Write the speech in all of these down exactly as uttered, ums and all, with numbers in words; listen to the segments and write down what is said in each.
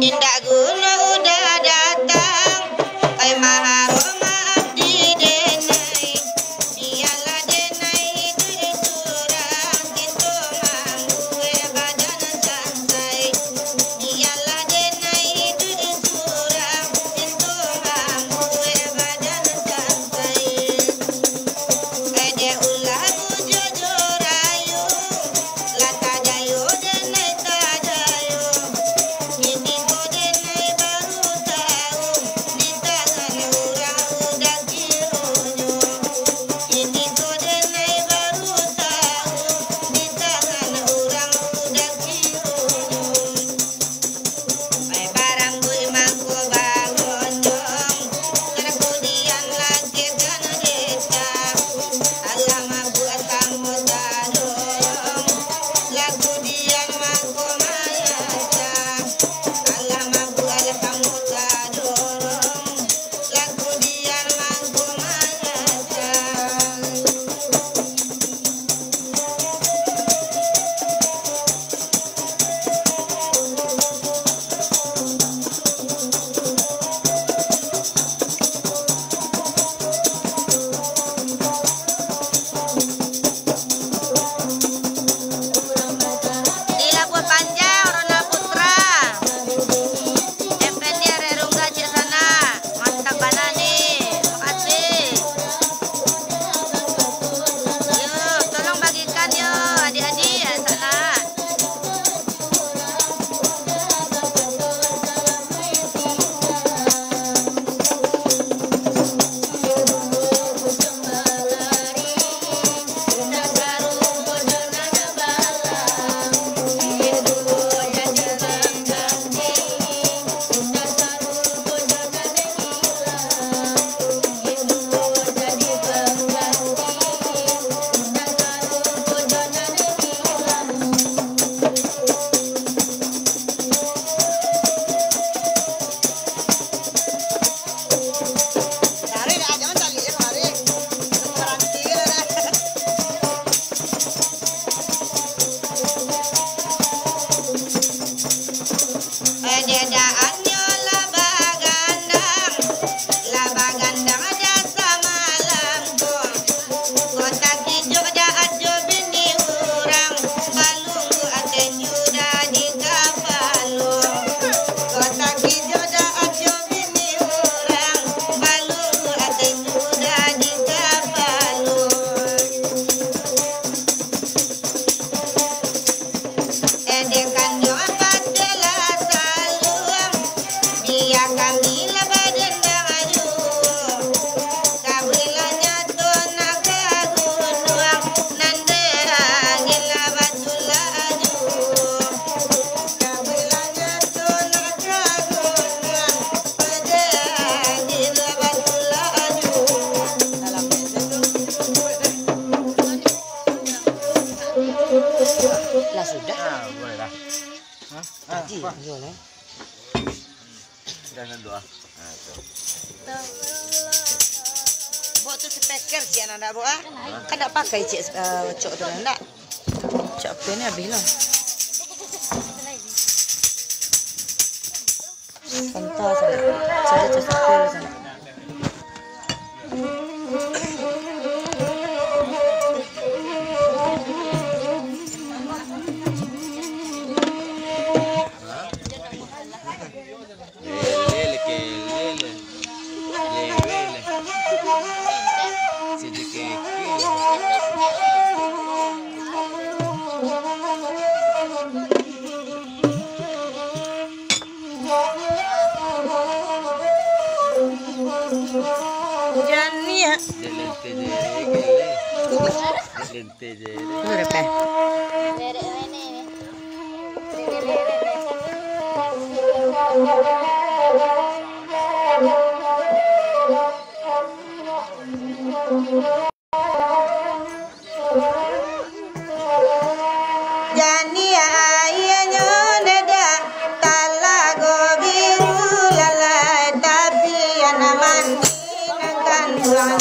Indak guno udah datang, ai maharomaaf di denai. Bialah denai iduik surang, kito mambuek badan santai. Bialah denai iduik surang, kito mambuek badan santai. Dek ulah bujur jo rayu, lah tajayo denai tajayo. Kini ko denai baru tahu, di tangan urang udah kironyo. Kini ko denai baru tahu, di tangan urang udah kironyo. Pai barangkuik mangko baronjong, kamudian lakehkan desa. Alah mabuak samo tadorong, kamudian mangko mayasa. Alah mabuak samo tadorong, kamudian mangko mayasa. Di Labuah Panjang, Rona Putra. F N D Arek Rungga cek sanak. Mantap bana ni. Makasih. Yo, tolong bagikan yo, adik-adik, ya, sanak. Pededaannyo lah bagandang, lah bagandang dah samalam ko. Ko takijok dah ajo bini urang, balunggu atenyo dah di kapalo. Ko takijok dah ajo bini urang, balunggu atenyo dah di kapalo. Edekan jo pateh lah saluang, biakan lah badendang juo. Kawilanyo tu nak ka gunuang, nan dek angin lah batulak juo. Kawilanyo tu nak ka gunuang, nan dek angin lah batulak juo. Lah sudah. Ah, boleh lah. Hah? Tadi, ah, apa? Iyo lah. Jangan doa. Ah, tu. Bok tu speaker sian anak bok ah. Kan dak pakai cek, eh, cok tu lah, ndak? Cok apa ni habis lah. Entah sana. Cari cek apa lah sana. Janiah. Berapa? Janiah aianyo ndak talago biru lalai, tapi anak mandi nan kanduang.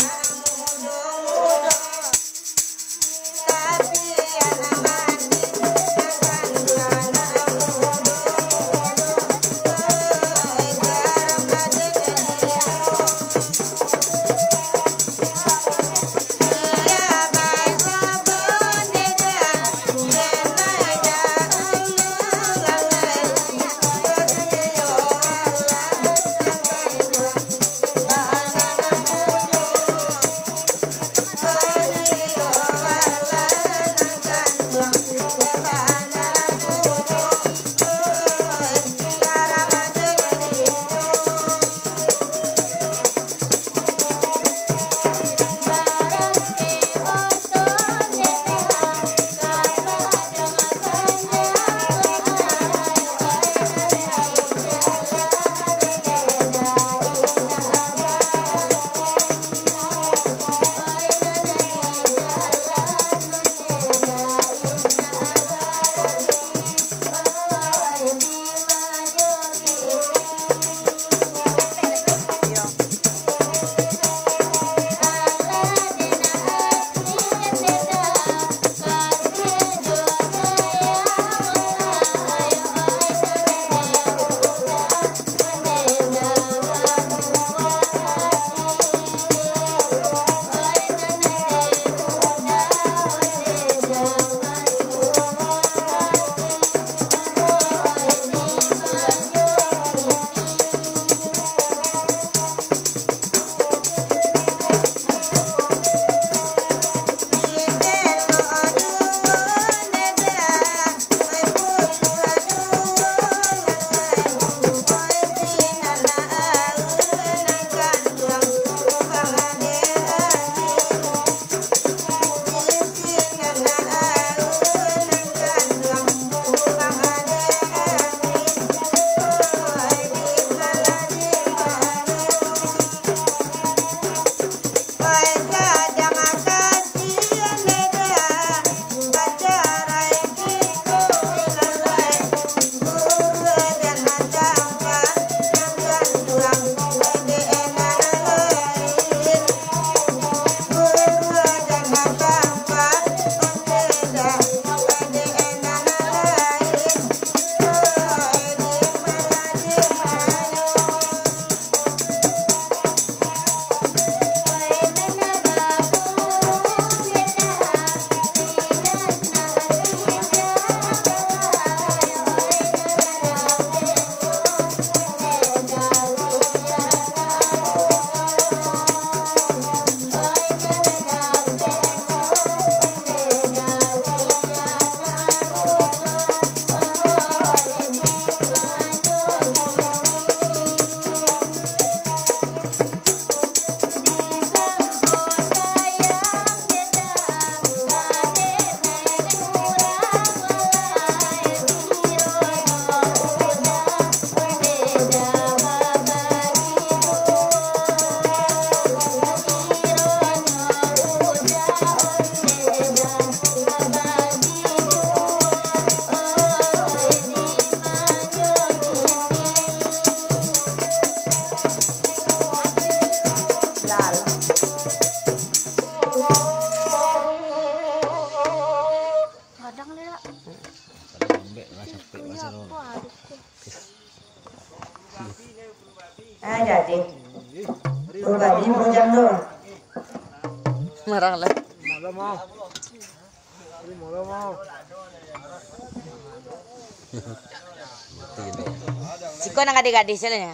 Siko nan gadih-gadih sajo nyo.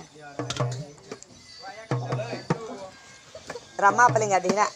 Rama paling gadih nak.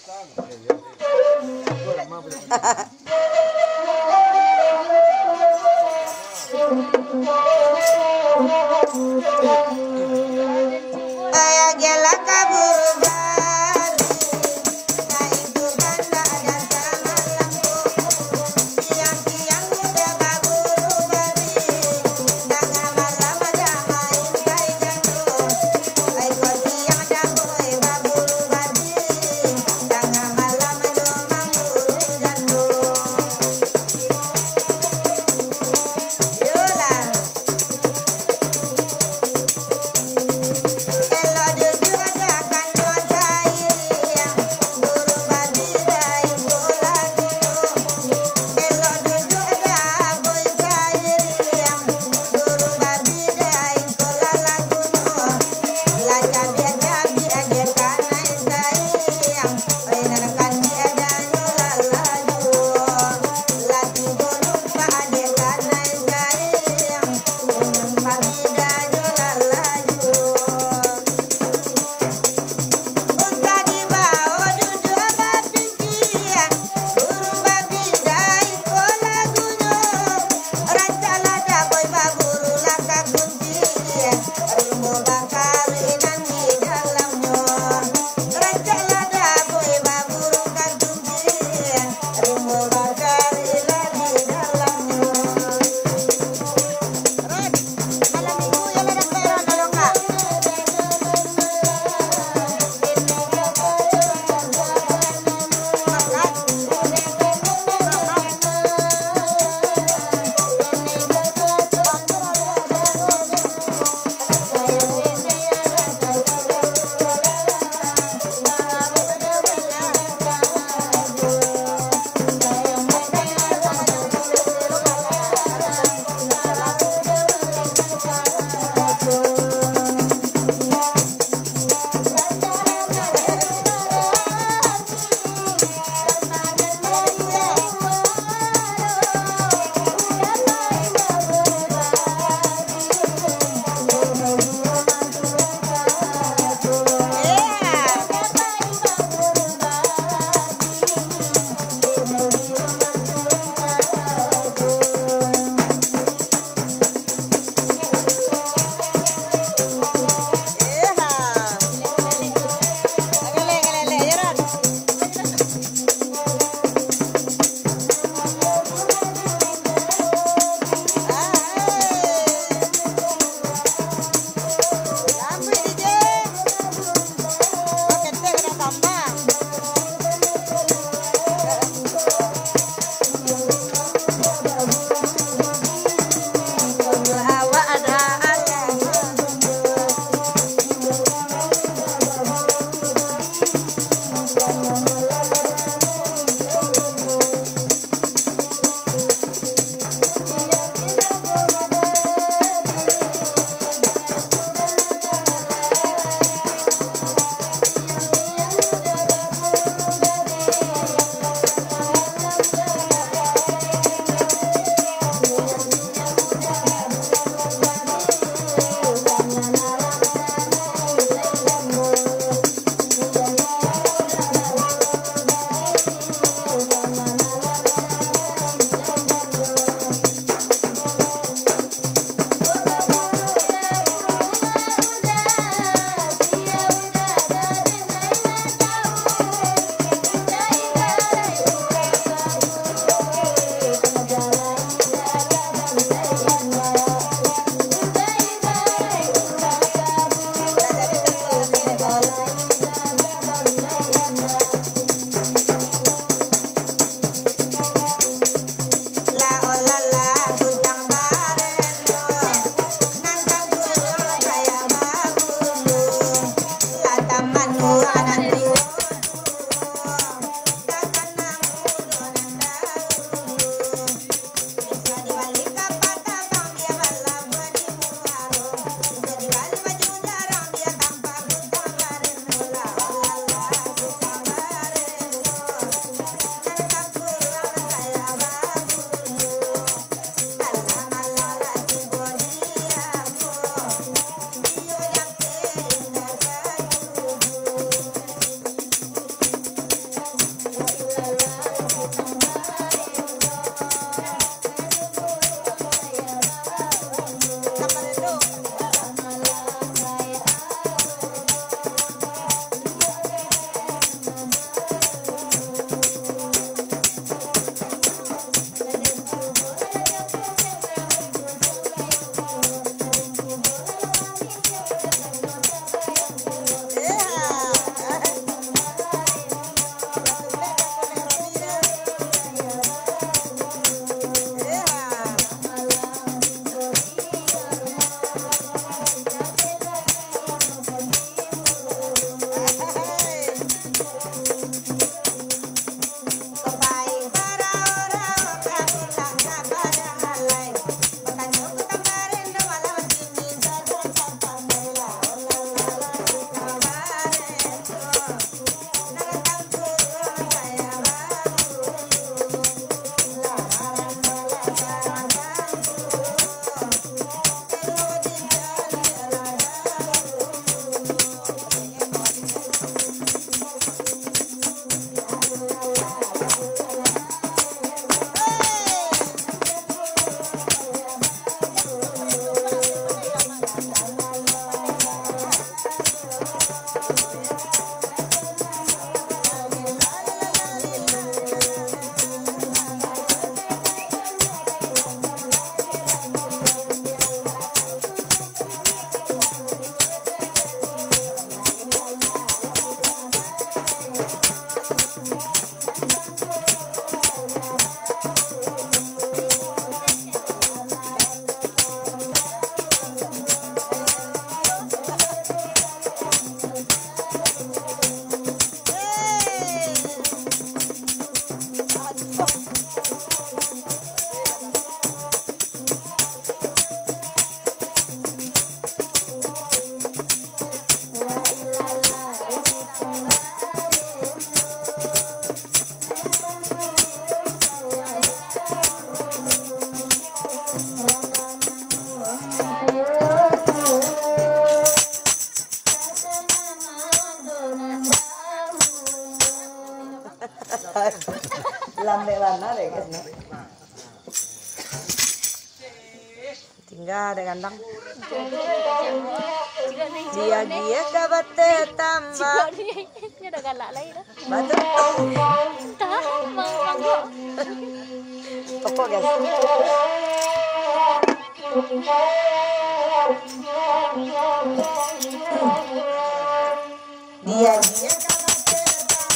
Tingga ado gandang. Dia-dia ka bateh tambah. Ini dah galak lai dah. Batul. Entah, mang-, mangkok. Pokok, guys. Dia-dia ka bateh tambah.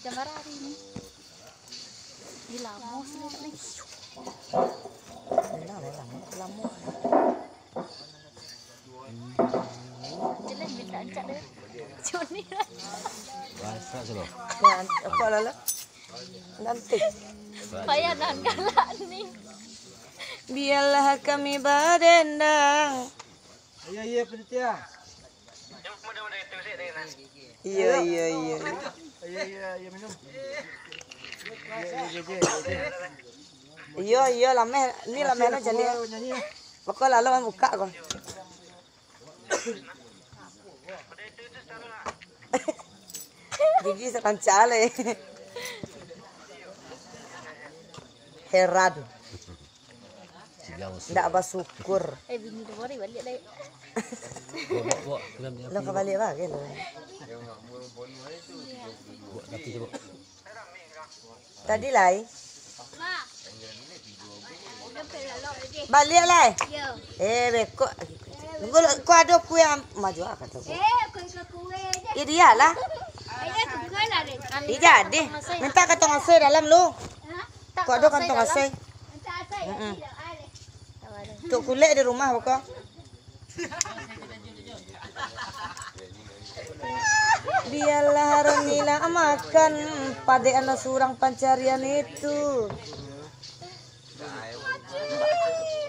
Jam bara hari ni? Di lamo sudah ni. Lamo, lamo, lamo. Jelas minta ancak deh. Cuni. Masak sih lo. Nah, apa lah, lah? Nanti. Payah nan galak ni. Biarlah kami badendang. Iya, iya, panitia. Iya, iya, iya. Iya, iya, iya, minum. Iya, iya, iya, iya. Iya, iya, lameh. Ni lameh lo jadi. Nyanyi, ya. Pokok lalu buka ko. Gigi serancak le. Heran. Ndak basukur. Eh, bini tu baru balik dai. Lo ka balik bagai lo. Tadi lai. Baliak lai. Eh, bekok. Ko, ko ado kue am-, maju ah, kato ko. Eh, kue, kue, kue je. Ya, dia lah. Ayo, tunggu lah, Dek. Ih, jadi. Minta kantong asoi dalam lu. Hah? Ko ado kantong asoi. Minta asoi, ya, Mm-mm. Tidak ada. Tuk kulek di rumah, beko. Biarlah Roni lah makan, padek anak surang pancarian itu.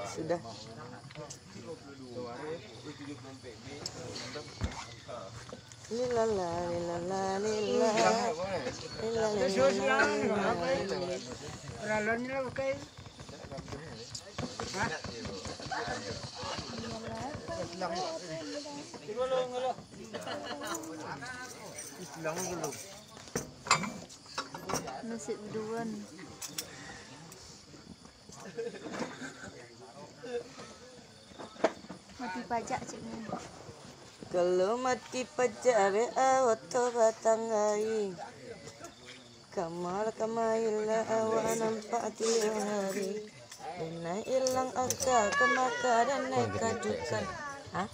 Sudah. Lilala, lilala, lila. Lilala, lilala, lila. Nasi biduan. Mati pajak, ciknyo. Kalau mati pajak, dek awak tu batang ai. Kamar kamaila awak nampak tiok hari. Denai ilang aka, kamaka denai kadukan. Hah?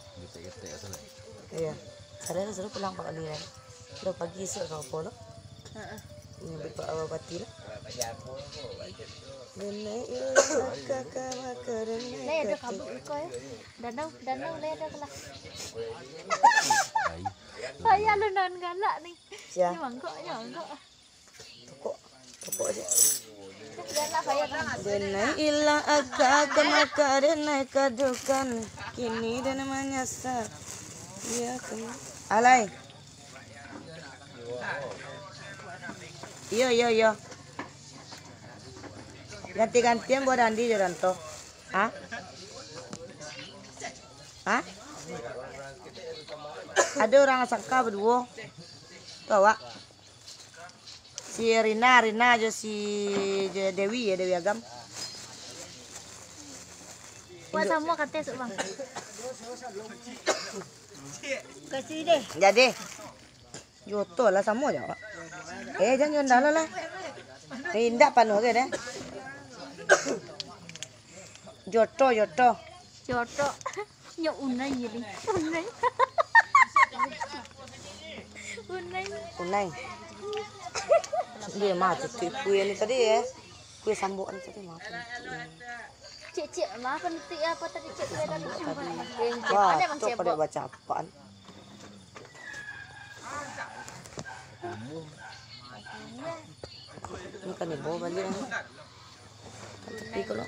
Iya. Sadang suruh pulang pak kali kan. Lo pagi esok ka apo lo? Heeh. Nyambut pak awak pati lah. Denai ilang aka, kamaka denai kadukan. Lai ado kabuk iko ya. Danau, danau lai ado kelah. Payah lu nan galak ni. Sia. Ni mangkok, ni mangkok. Tokok, tokok aja. Denai ilang aka, kamaka denai kadukan. Kini denai manyasa. Iya, kena. Alai. Iyo, iyo, iyo. Ganti-gantian buah dandi jo Danto. Hah? Hah? Ado urang sangka baduo. Tu awak. Si Rina, Rina jo si, jo Dewi ya, Dewi Agam. Buat samo kato esok, Bang. Kasih deh. Jadi. Joto lah samo jo. Eh, jan jo dalam lah. Eh, indak panuh ke deh. Joto, joto. Joto. Nyo unai jadi. Unai. Unai. Unai. Dia mah tu kue ni tadi ya. Kue sambok ni tadi mah. Cik, cik, mah apa nanti apa tadi, cik? Kue tadi. Wah, tu pada baca apaan? Ini kan dibawa balik kan. Tapi kalau